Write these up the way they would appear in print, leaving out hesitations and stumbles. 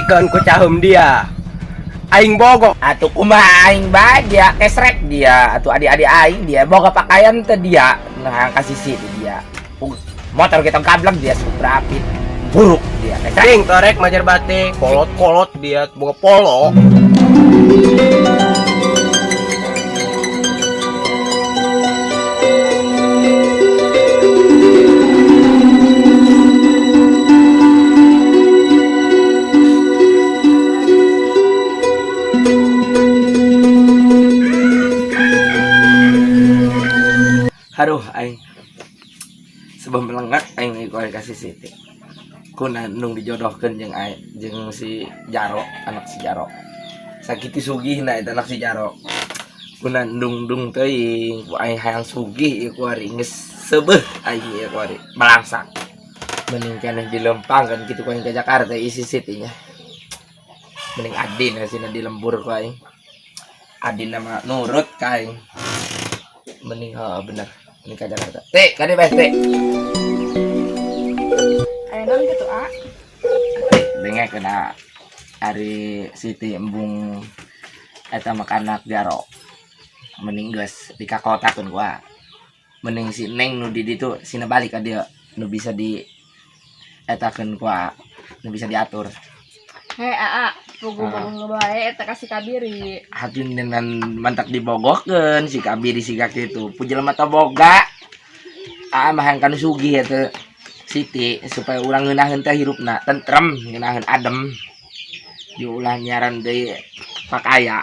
Dibelikeun ku caheum dia. Aing bogoh. Atuh kumaha aing bae dia kesrek dia, atuh adik-adik aing dia boga pakaian teh dia, nah kasih si dia. Motor kita gablek dia Supra Apit. Buruk dia kesrek. Cing torek majar batik, kolot-kolot dia boga polo. Aduh aing. Sebab melengak aing ikut kasih Siti. Kuna nung dijodohkeun jeung aing jeung si Jaro, anak si Jaro. Sakitu sugihna eta anak si Jaro. Kuna ndung-dung teuing ku aing hayang sugih ieu kuari geus seubeuh aing ieu kuari balangsak. Mending keneh dilempangkeun kitu ku aing ka Jakarta isi Siti nya. Mending Adin sina di lembur ku aing. Adin mah nurut ka aing. Mending heuh bener. Mending ka Jakarta. Teh, kade bae teh. Aya naon kitu, A? Bengek kena ari Siti embung eta mah anak Jaro. Mending geus dikakotakeun ku A. Mending si Neng nu di ditu sina balik ka dieu nu bisa di etakeun ku A, nu bisa diatur. Hei, Aa, pugu-pugu bae eta ka si Kabiri. Hatun dengan mantak dibogohkeun si Kabiri siga kitu. Pu jelema teh boga. Aa mah hayang kanu sugih eta Siti supaya urang ngeunaheun teh hirupna tentrem, ngeunaheun adem. Diulah nyaran deui pakaya.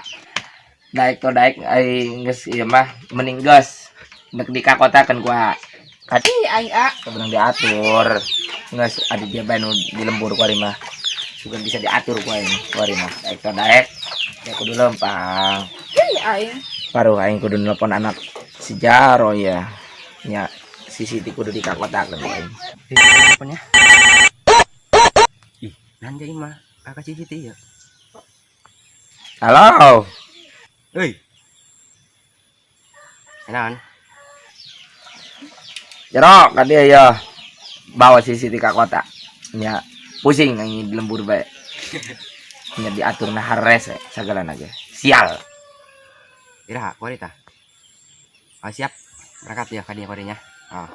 Daek to daek aing geus ieu mah mending geus nek dikakotakeun ku A. Ih, aing A. Kebenang diatur. Geus adi dia bae nu di lembur ku ari mah. Sugan bisa diatur ku aing ku ari mah. Daek to daek ya kudu lempang. Ih, aing. Paruh aing kudu nelpon anak si Jaro ya. Nya si Siti kudu dikakotakeun ku aing. Ih, teleponnya. Ih, nanja mah kakak si Siti ya. Halo. Euy. Kenaon? Jaro ka dia ya. Bawa si Siti ka kota. Nya pusing aing di lembur bae. Nya diatur na hares sagalana ge. Sial. Iraha kuari tah. Oh, siap. Berangkat ya ka dia kuarinya. Oh.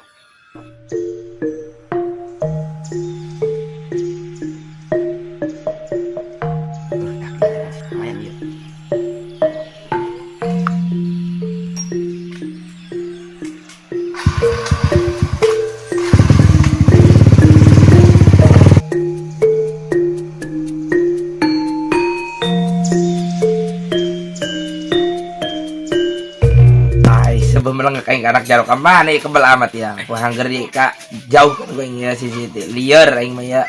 Lumayan ieu. Ai sebelum melengak aing ka anak Jaro ka mana ieu kebel amat ya. Ku hangger di ka jauh kan gue ngira si Siti. Lieur aing mah ya.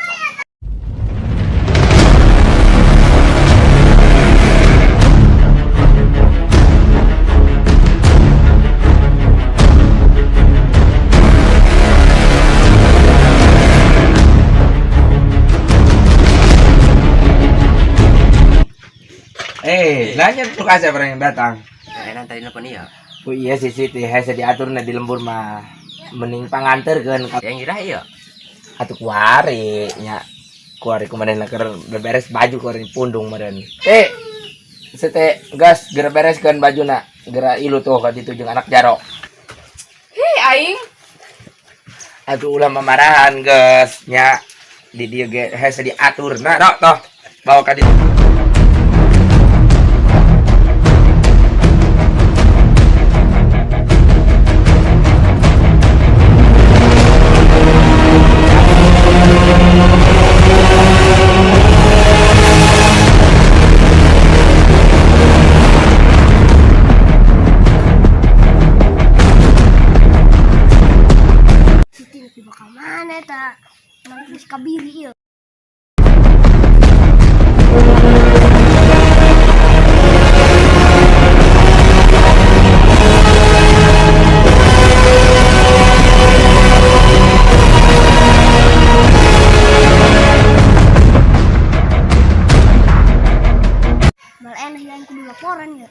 Nanya tuh kasih orang yang datang. Enak tadi nelpon ieu. Oh iya si Siti hese diatur na di lembur mah. Mending panganterkeun ka Yang iraha ieu. atuh kuari nya. Kuari kemarin keur beberes baju kuari pundung meureun. Eh, sete gas geura bereskeun bajuna. Geura ilu tuh ka ditu jeung anak Jaro. Hei, aing. Atuh ulah mamarahan geus nya. Di dieu ge hese diatur. Nah, dok toh bawa ka ditu. Siti nepi bakal mana eta? Nanti si Kabiri ieu. Mal enak ya yang kudu laporan ya.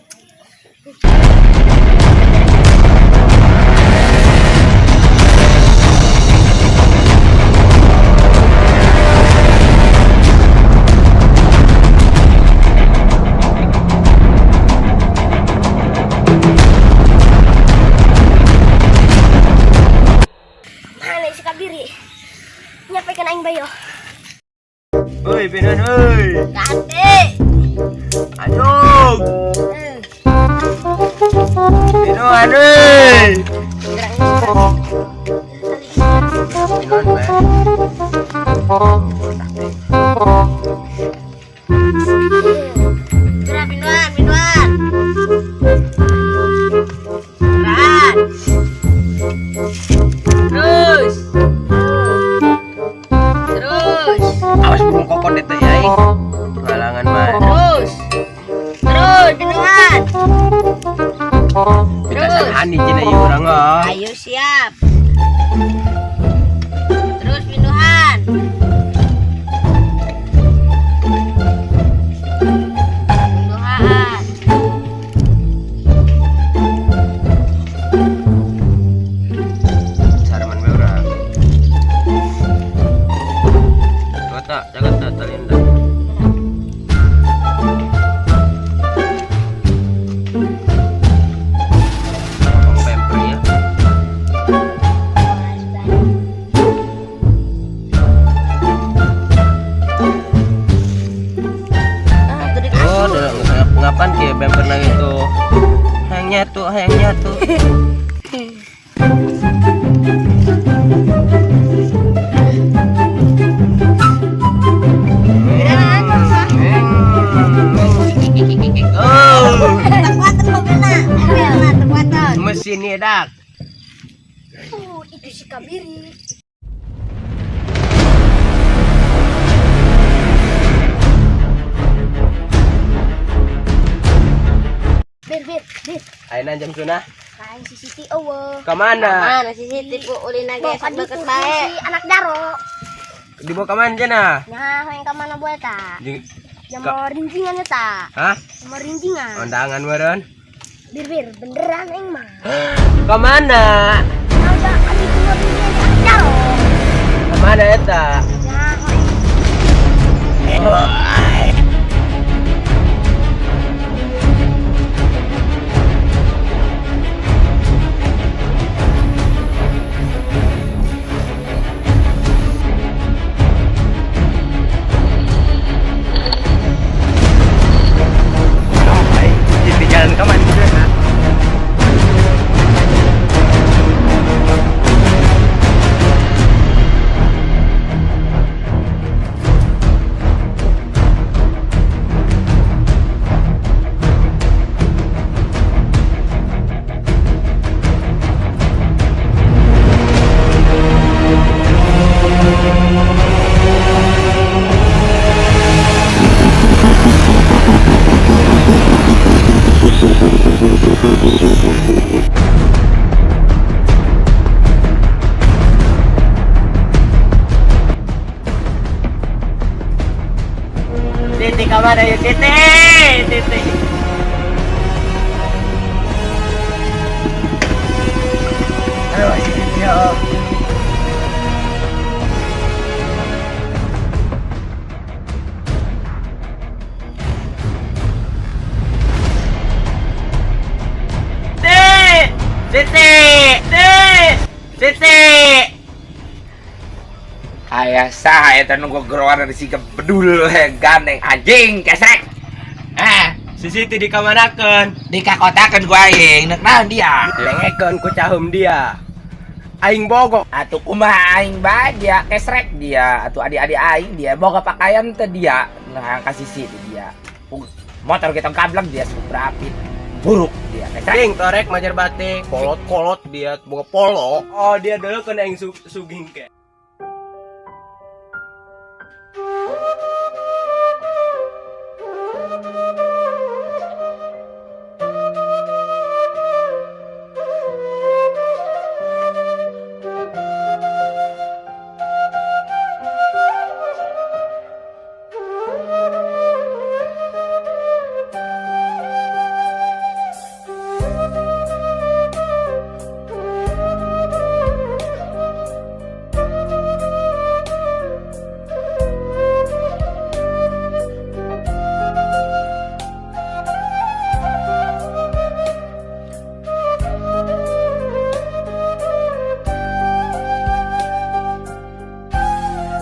Balikan aing bayo. Oi, pinuhan oi. Kate. Anyog. Pinuhan oi. Pinuhan ba? Geura pinuhan, pinuhan. Berat. Terus. Terus. Awas burung kokon itu ya, ing. Halangan mah. Terus. Terus pinuhan. Pitasan hani cina ieu urang ah. Ayo siap. Terus pinuhan. Pinuhan. Saraman bae urang. Tuh tak, jangan tak talian dah. Potong pamper ya. Ah, tadi Oh, udah ngapan ke pamper nang itu. Hayang nyatu, hayang nyatu. Oh, Tekuatan mobilna. Mobilna tekuatan. mesin dak. Itu si Kabiri. Bir, bir, bir. Ayeuna jam sunah. Kain si Siti eueuh. Ka mana? Mana si Siti ku ulin Bawa ge ka ditu deket bae. si anak Jaro. Dibawa ka mana cenah? Nah, hayang ka mana boleh ta? Jeung Yang mau rincingan eta. Hah? Mau rincingan. Undangan meureun. Bir, bir, beneran aing mah. Ka mana? Nah, udah ka ditu mah rincingan si anak Jaro. Ka mana eta? Nah, hayang Di jalan ka mana cenah? Titi ka mana ya Titi? Titi. Aduh, si Titi oh. Titi! Titi! Titi! Titi! Ayah saha eta nu gogeroan dari siga bedul gandeng anjing kesrek. Eh, Si Siti dikamanakeun? Dikakotakeun ku aing, nek naon dia? Lengekeun ku caheum dia. Aing bogo. Atuh kumaha aing bae dia kesrek dia, atuh adik-adik aing dia boga pakaian teh dia, nah kasih Siti dia. Motor kita gablek dia Supra Apit. Buruk dia kesrek. Ding torek majar batik, kolot-kolot dia boga polo. Oh, dia dulu kena aing suging ke.